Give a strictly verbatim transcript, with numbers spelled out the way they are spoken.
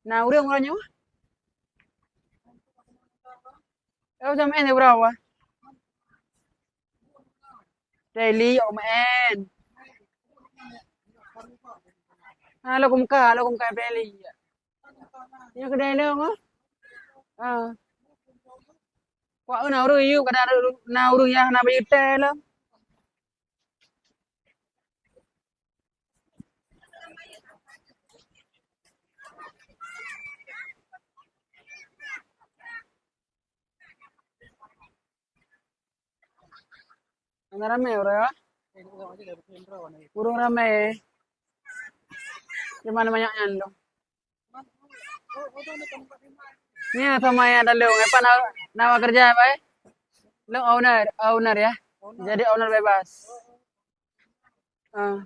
Na ureueng uroe nyoe? Oh, jam eh, berapa? Daily, oh, man. Ah, lo kumka, lo kumka daily. Nyoe keudai lôn, ah. Ah. Kuat na ureueng yue, kadang na ureueng nyang hana bayeue teh lom. Hana ramé ureueng, ah. Ureueng ramé. Di mana banyak nyan tu? Ni sama ya dalam, apa na, na keureuja, apa, eh? Lo owner, owner ya. Jadi owner bebas. Ah.